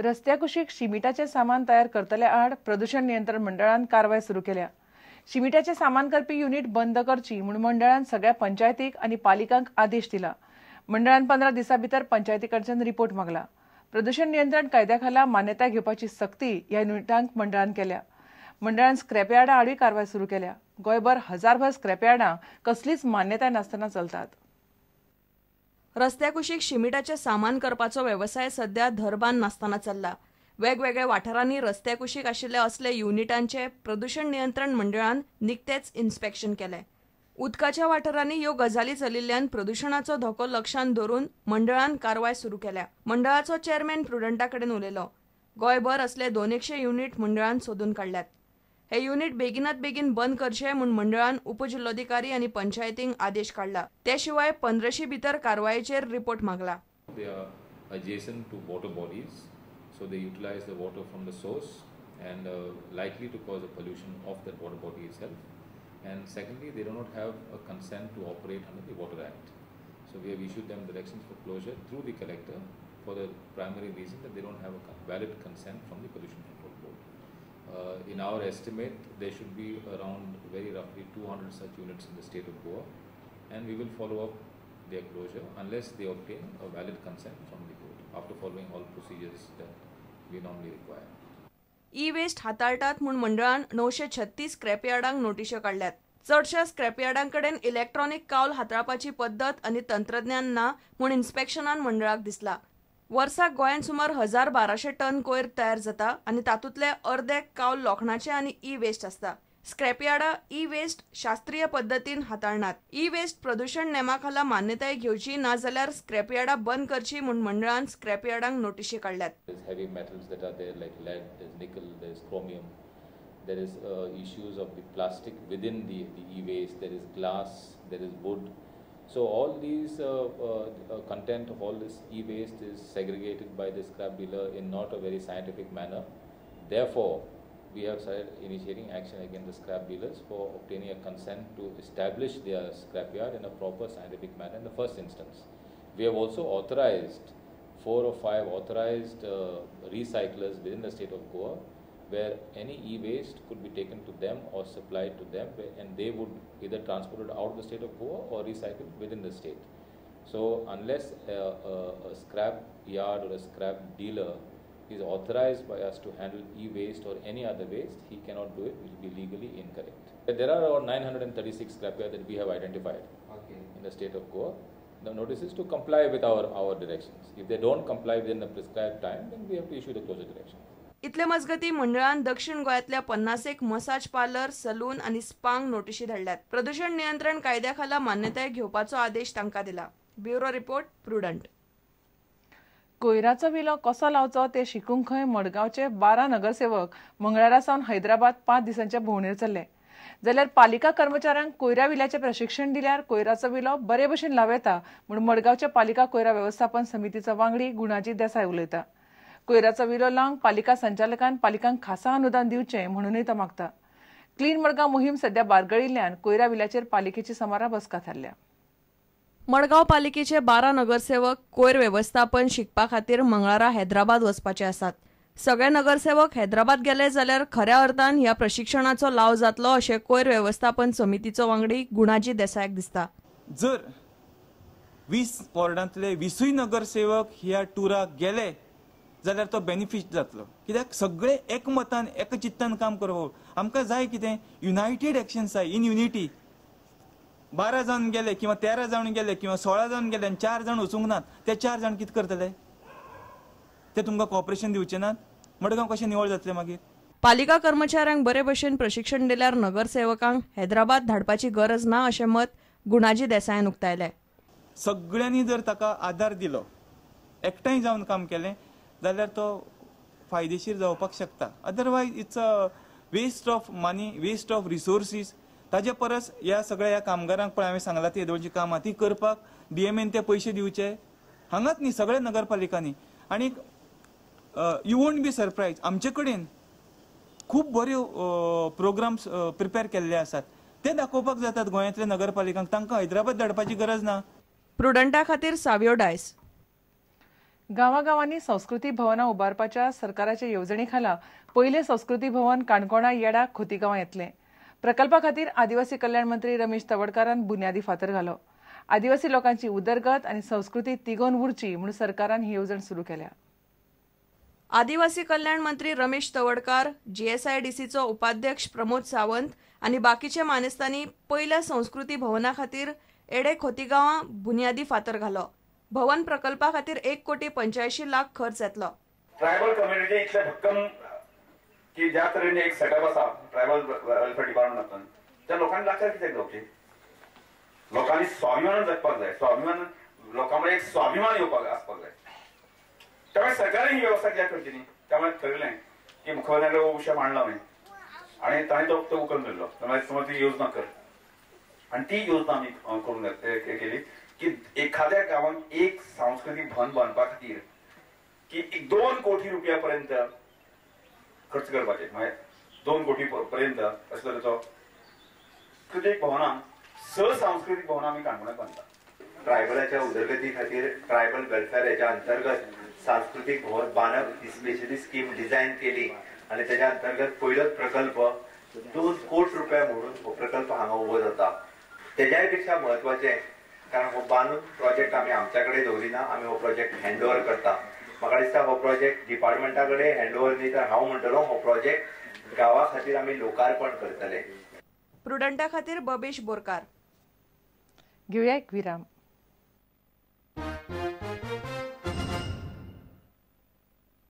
रस्त्या कुशीक शिमिटाचें सामान तयार करतल्या आड प्रदूषण नियंत्रण मंडळान कारवाय सुरू केल्या. शिमिटाचें सामान करपी युनिट बंद करची म्हूण मंडळान सगळ्या पंचायतीक आनी पालिकांक आदेश दिला. मंडळान 15 दिसां भितर पंचायती कडच्यान रिपोर्ट मागला. प्रदूषण नियंत्रण कायद्या खाला मान्यताय घेवपाची सक्ती ह्या युनिटांक मंडळान केल्या. मंडळान स्क्रॅपयार्डा आडूय कारवाय सुरू केल्या. गोंयभर हजारभर स्क्रॅपयार्डां कसलीच मान्यताय नासतना चलतात. रस्त्या कुशीक शिमिटाचें सामान करपाचो वेवसाय सध्या धरबान नासतना चल्ला. वेगवेगळ्या वाठारांनी रस्त्या कुशीक आशिल्ले असले युनिटांचे प्रदूषण नियंत्रण मंडळान निकतेच इन्स्पेक्शन केलें. उदकाच्या वाठारांनी ह्यो गजाली चलिल्ल्यान प्रदूषणाचो धोको लक्षांत धरून मंडळान कारवाय सुरू केल्या. मंडळाचो चेअरमॅन प्रुडंटा कडेन उलयलो. गोंयभर असले 200 युनिट मंडळान सोदून काडल्यात. हे युनिट बेगिनात बेगीन बंद करचे म्हूण मंडळान उपजिल्लोधिकारी आनी पंचायतींक आदेश काडला. ते शिवाय 15 भितर कारवायेचेर report मागला. They are adjacent to water bodies, so they utilize the water from the source and likely to cause a pollution of that water body itself. And secondly, they do not have a consent to operate under the Water Act. So we have issued them directions for closure through the collector for the primary reason that they don't have a valid consent from the Pollution Control Board. In our estimate, there should be around very roughly 200 such units in the state of Goa, and we will follow up their closure unless they obtain a valid consent from the board after following all procedures that we normally require. E-waste हाताळटात म्हूण मंडळान 936 स्क्रॅपयार्डांक नोटिश्यो काडल्यात. चडश्या स्क्रॅपयार्डां कडेन electronic कावल हाताळपाची पद्दत आनी तंत्रज्ञान ना म्हूण इन्स्पेक्शनान मंडळाक दिसला. वर्साक गोंयांत सुमार 1200 टन कोयर तयार जाता आनी तातूंतले अर्दे कावल लोखणाचे आनी ई वेस्ट आसता. स्क्रॅपयार्डां ई वेस्ट शास्त्रीय पद्दतीन हाताळनात. ई वेस्ट प्रदूषण नेमा खाला मान्यताय घेवची ना जाल्यार स्क्रॅपयार्डां बंद करची म्हूण मंडळान स्क्रॅपयार्डांक नोटिशी काडल्यात. Heavy metals that are there like lead, there's nickel, there's chromium, there is issues of the plastic within the e-waste, there is glass, there is wood. So all these content of all this e-waste is segregated by the scrap dealer in not a very scientific manner. Therefore, we have started initiating action against the scrap dealers for obtaining a consent to establish their scrapyard in a proper scientific manner in the first instance. We have also authorized 4 or 5 authorized recyclers within the state of Goa, where any e-waste could be taken to them or supplied to them, and they would either transport it out of the state of Goa or recycle within the state. So unless a scrap yard or a scrap dealer is authorized by us to handle e-waste or any other waste, he cannot do it, which will be legally incorrect. There are around 936 scrap yards that we have identified in the state of Goa. The notice is to comply with our directions. If they don't comply within the prescribed time, then we have to issue the closure direction. इतले मजगती मंडळान दक्षिण गोंयांतल्या 50 massage parlour, salon आनी स्पांक नोटिशी धाडल्यात. प्रदूषण नियंत्रण कायद्या खाला मान्यताय घेवपाचो आदेश तांकां दिला. Bureau report, Prudent. कोयराचो विलो कसो लावचो ते शिकूंक खंय मडगांवचे 12 नगरसेवक मंगळारा सावन हैदराबाद 5 दिसांच्या भोंवडेर चल्ले. जाल्यार पालिका कर्मचाऱ्यांक कोयरा विल्याचें प्रशिक्षण दिल्यार कोयराचो विलो बरे भशेन लावं येता म्हूण मडगांवच्या पालिका कोयरा वेवस्थापन समितीचो वांगडी गुणाजी देसाय उलयता. कोयराचो विलो लावंक पालिका संचालकान पालिकांक खासा अनुदान दिवचें म्हणूनय तो मागता. क्लीन मडगांव मोहीम सध्या बारगळिल्ल्यान कोयरा विल्याचेर पालिकेची समारा बसका थारल्या. मडगांव पालिकेचे 12 नगरसेवक कोयर वेवस्थापन शिकपा खातीर मंगळारा हैदराबाद वचपाचे आसात. सगळे नगरसेवक हैदराबाद गेले जाल्यार खऱ्या अर्थान ह्या प्रशिक्षणाचो लाव जातलो अशें कोयर वेवस्थापन समितीचो वांगडी गुणाजी देसायाक दिसता. जर 20 वॉर्डांतले 20 नगरसेवक ह्या टुराक गेले जाल्यार तो बेनिफीट जातलो. कित्याक सगळे एकमतान एकचित्तान काम करप. आमकां जाय कितें युनायटेड एक्शन जाय, इन युनिटी. 12 जावन गेले किंवा 13 जावन गेले किंवा 16 जावन गेले आनी 4 जाण वचूंक नात, ते 4 जाण कितें करतले? ते तुमकां कॉपरेशन दिवचे नात. मडगांव कशें निवळ जातलें मागीर? पालिका कर्मचाऱ्यांक बरे भशेन प्रशिक्षण दिल्यार नगरसेवकांक हैदराबाद धाडपाची गरज ना अशें मत गुणाजी देसायान उक्तायलें. सगळ्यांनी जर ताका आदार दिलो, एकठांय जावन काम केलें जाल्यार तो फायदेशीर जावपाक शकता. Otherwise it's a waste of money, waste of resources. ताजे परस ह्या सगळ्या ह्या कामगारांक पळय हांवें सांगलां ती येदोळची कामां ती करपाक डीएमएन ते पयशे दिवचे हांगाच न्ही सगळ्या नगरपालिकांनी. आनी you won't be surprise, आमचे कडेन खूब बऱ्यो प्रोग्राम्स प्रिपेर केल्ले आसात, ते दाखोवपाक जातात गोंयांतल्या नगरपालिकांक. तांकां हैदराबाद धाडपाची गरज ना. प्रुडंटा खातीर सावियो डायस. गांवागांवांनी संस्कृती भवनां उबारपाच्या सरकाराच्या येवजणे खाला पयलें संस्कृती भवन काणकोणा येडा खोतीगांवां येतलें. प्रकल्पा खातीर आदिवासी कल्याण मंत्री रमेश तवडकारान बुन्यादी फातर घालो. आदिवासी लोकांची उदरगत आनी संस्कृती तिगोवन उरची म्हूण सरकारान ही येवजण सुरू केल्या. आदिवासी कल्याण मंत्री रमेश तवडकार, जीएसआयडीसीचो उपाध्यक्ष प्रमोद सावंत आनी बाकीचे मानेस्तांनी पयल्या संस्कृती भवना खातीर एडे खोतीगांवां बुन्यादी फातर घालो. भवन प्रकल्पा खातीर 1,85,00,000 खर्च येतलो. ट्रायबल कम्युनिटी इतले भक्कम की ज्या तरेन एक सेटअप आसा ट्रायबल वेलफेअर डिपार्टमेंटान, त्या लोकांनी लाचार कित्याक जावची? लोकांनी स्वाभिमानान जगपाक जाय, स्वाभिमान लोकां मदीं एक स्वाभिमान येवपाक आसपाक जाय. त्यामुळे सरकारान ही वेवस्था कित्याक करची न्ही? त्यामुळे ठरयलें की मुख्यमंत्र्याक हो विशय मांडला हांवें आनी ताणें तो उखल धरलो. त्यामुळे समज ती योजना कर, आनी ती योजना आमी करून केली की एखाद्या गांवांत एक सांस्कृतीक भवन बांदपा खातीर की 2 कोटी रुपया पर्यंत खर्च करपाचे, म्हणजे 2 कोटी पर्यंत अशे तरेचो सांस्कृतीक भवनां, 6 सांस्कृतीक भवनां आमी काणकोणांत बांदता. ट्रायबलाच्या उदरगती खातीर ट्रायबल वेलफेअर हेच्या अंतर्गत सांस्कृतीक भवन बांदप ही स्पेशली स्कीम डिझायन केली आनी तेच्या अंतर्गत पयलोच प्रकल्प 2 कोटी रुपया म्हणून हो प्रकल्प हांगा उबो जाता. तेज्याय पेक्षा म्हत्वाचें, कारण हो बांदून प्रोजेक्ट आमी आमच्या कडेन दवरिना, आमी हो प्रोजेक्ट हँड ओवर करता. म्हाका दिसता हो प्रोजेक्ट डिपार्टमेंटा कडेन हँड ओवर न्ही, तर हांव म्हणटलो हो प्रोजेक्ट गांवा खातीर आमी लोकार्पण करतले. प्रुडंटा खातीर बबेश बोरकार. घेवया एक विराम.